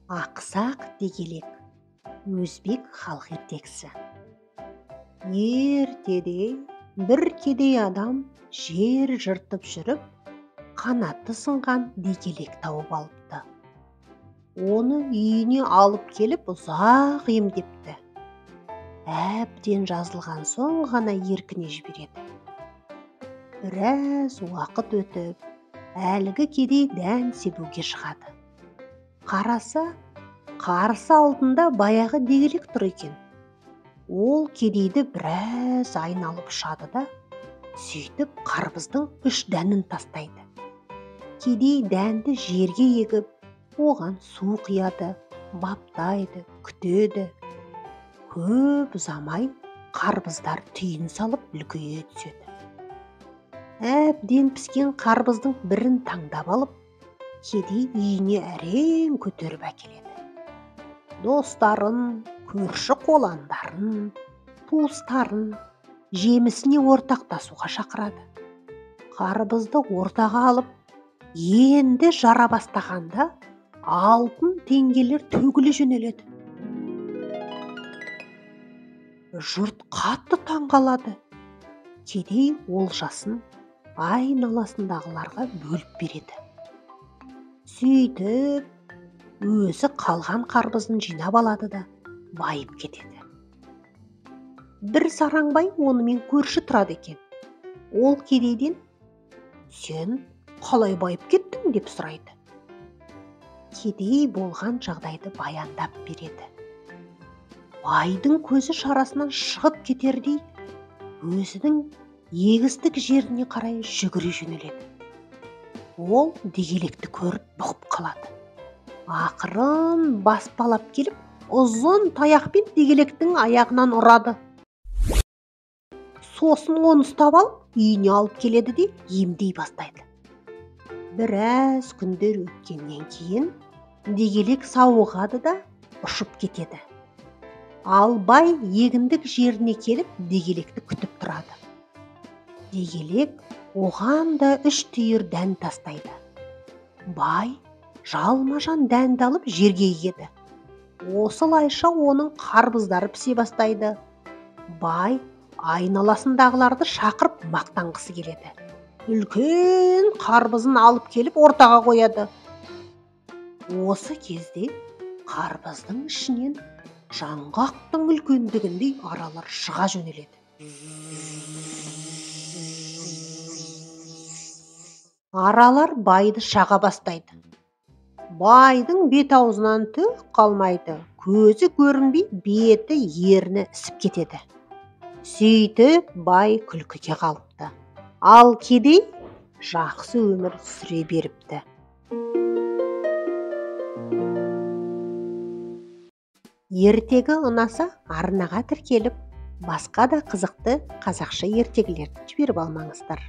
Ақсақ дегелек, өзбек халық ертегісі. Ертеде бір кедей адам жер жыртып жүріп, қанаты сынған дегелек тауып алыпты. Оны үйіне алып келіп ұзақ емдепті. Әбден жазылған соң ғана еркіне жібереді. Біраз уақыт өтіп, әлгі кедей дән себуге шығады. Қараса, қарсы алдында баяғы дегелек тұр екен. Ол кедейді біраз айналып ұшады да, сөйтіп қарбыздың 3 дәнін тастайды. Кедей дәнді жерге егіп, оған су құяды, баптайды, күтеді. Көп ұзамай қарбыздар түйін салып үлкейе түседі. Әбден піскен қарбыздың бірін таңдап алып, кедей үйіне әрең көтеріп әкеледі. Достарын, көрші қоландарын, туыстарын жемісіне ортақтасуға шақырады. Қарбызды ортаға алып, енді жара бастағанда алтын теңгелер төгіле жөнеледі. Жұрт қатты таңғалады. Кедей олжасын айналасындағыларға бөліп береді. Сөйтіп, өзі қалған қарбызын жинап алады да байып кетеді. Бір сараңбай онымен көрші тұрады екен. Ол кедейден, «Сен қалай байып кеттің?» деп сұрайды. Кедей болған жағдайды баяндап береді. Байдың көзі шарасынан шығып кетердей, өзінің егістік жеріне қарай жүгіре жөнеледі. Ол дегелекті көріп бұғып қалады. Ақырын баспалап келіп, ұзын таяқпен дегелектің аяғынан ұрады. Сосын оны ұстап алып, үйіне алып келеді де емдей бастайды. Біраз күндер өткеннен кейін дегелек сауығады да ұшып кетеді. Ал бай егіндік жеріне келіп дегелекті күтіп тұрады. Дегелек оған да 3 түйір дән тастайды. Бай жалма-жан дәнді алып жерге егеді. Осылайша оның қарбыздары пісе бастайды. Бай айналасындағыларды шақырып мақтанғысы келеді. Үлкен қарбызын алып келіп ортаға қояды. Осы кезде қарбыздың ішінен жаңғақтың үлкендігіндей аралар шыға жөнеледі. Аралар байды шаға бастайды. Байдың бет аузынан түк қалмайды, көзі көрінбей беті ерні ісіп кетеді. Сөйтіп бай күлкіге қалыпты. Ал кедей жақсы өмір сүре беріпті. Ертегі ұнаса арнаға тіркеліп, басқа да қызықты қазақша ертегілерді жіберіп алмаңыздар.